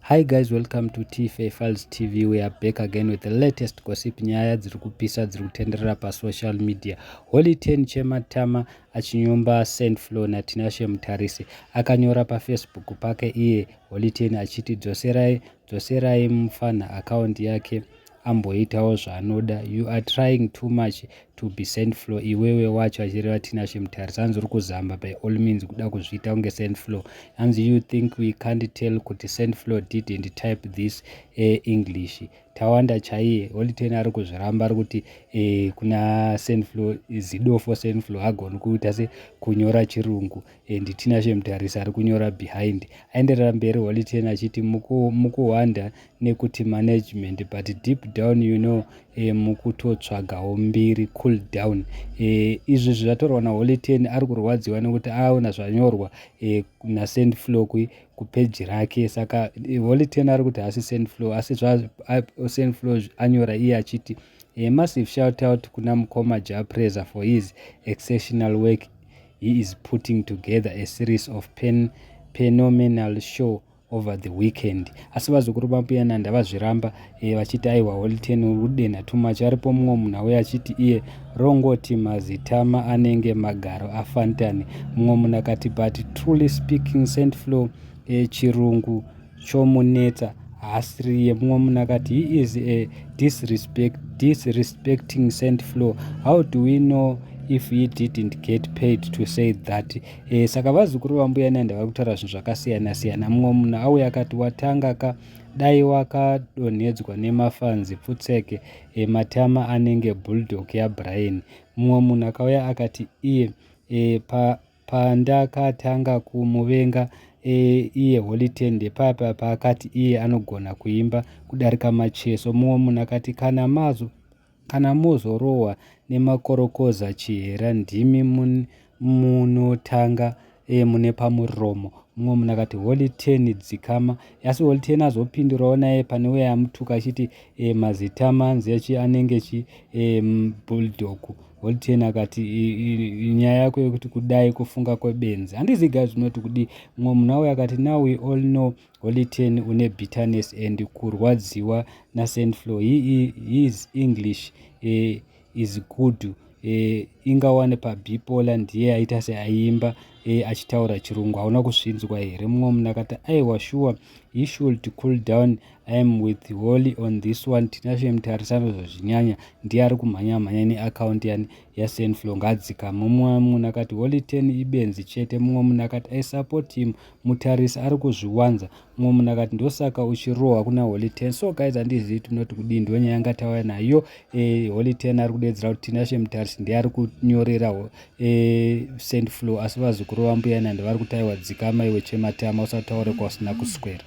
Hi guys, welcome to TFA Files TV. We are back again with the latest gossip, nyaya dziri kupisa dziri kutenderera pasocial media. Holy Ten Chematama achinyomba Saintfloew naTinashe Mutarisi. Akanyora paFacebook pake iye Holy Ten achiti, "Dzoserai, dzoserai mufana account yake amboitawo zvaanoda. You are trying too much to be Saintfloew iwewe wacho," achireva Tinashe Mutarisi. Hanzi uri kuzama by all means kuda kuzviita kunge Saintfloew. Hanzi, "You think we can't tell kuti Saintfloew didn't type this English?" Tawanda chaiye. Holy Ten ari kuzviramba, ari kuti kuna Saintfloew zidofo, Saintfloew agoni kuita se kunyora chirungu and Tinashe Mutarisi ari kunyora behind. Aenderera mberi Holy Ten achiti, "Mukuhwanda nekuti management, but deep down you know mukutotsvagawo mbiri. Cool down." Izvi zvatorwa naHoly Ten, ari kurwadziwa nekuti aona zvanyorwa naSaintfloew kupeji rake. Saka Holy Ten ari kuti haasi Saintfloew, asi Saintfloew anyora iye achiti, "A massive shout out kuna mukoma Jah Prayzah for his exceptional work. He is putting together a series of phenomenal show over the weekend." Asi vazukuru vambuya Nanda vazviramba vachiti aiwa, Holy Ten uri kudenha too much. Aripo mumwe munhu auya achiti iye rongoti mazitama anenge magaro afantani. Mumwe munhu akati, "But truly speaking, Saintfloew chirungu chomunetsa, haasiriye." Mumwe munhu akati, "He is a disrespecting Saintfloew. How do we know if he didn't get paid to say that?" Saka vazukuru vambuya Nanda vari kutaura zvinhu zvakasiyana siyana. Mumwe munhu auya akati, "Watanga ka, dai wakadonhedzwa nemafanzi pfutseke. Matama anenge bulldog yaBrian." Mumwe munhu akauya akati iye, "Pandakatanga kumuvenga iye Holy Ten ndepapa paakati iye anogona kuimba kudarika Macheso." Mumwe munhu akati, Kana mozorohwa nemakorokoza Chihera, ndimi munotanga mune pamuromo." Mumwe munhu akati, "Holy Ten dzikama." Asi Holy Ten azopindurawo naye pane uya amutuka achiti mazitama anzi achi anenge chi bulldog. Holy Ten akati, "Nyaya yako yekuti kudai kufunga kwebenzi." Handizi guys unoti kudi. Mumwe munhu auya akati, "Now we all know Holy Ten une bitterness and kurwadziwa naSaintfloew. His English is good. Ingawane pabipolar ndiye aita seaimba achitaura chirungu, hauna kuzvinzwa here?" Mumwe munhu akati, "Aiwa sure, he should cool down. I am with Holy on this one. Tinashe Mutarisi anozozvinyanya, ndiye ari kumhanya mhanya neakaunti yani yaSaintfloew, ngadzikama." Mumwe munhu akati, "Holy Ten ibenzi chete." Mumwe munhu akati, "I support him. Mutarisi ari kuzviwanza." Mumwe munhu akati, "Ndosaka uchirohwa kuna Holy Ten." So guys, handizivi tinoti kudii. Ndo nyaya yanga tauya nayo. Holy Ten ari kudedzera kuti Tinashe Mutarisi ndiye ari kunyorera Saintfloew, asi vazukuru vambuya Nanda vari kuti aiwa, dzikama iwe chematama, usataure kwausina kuswera.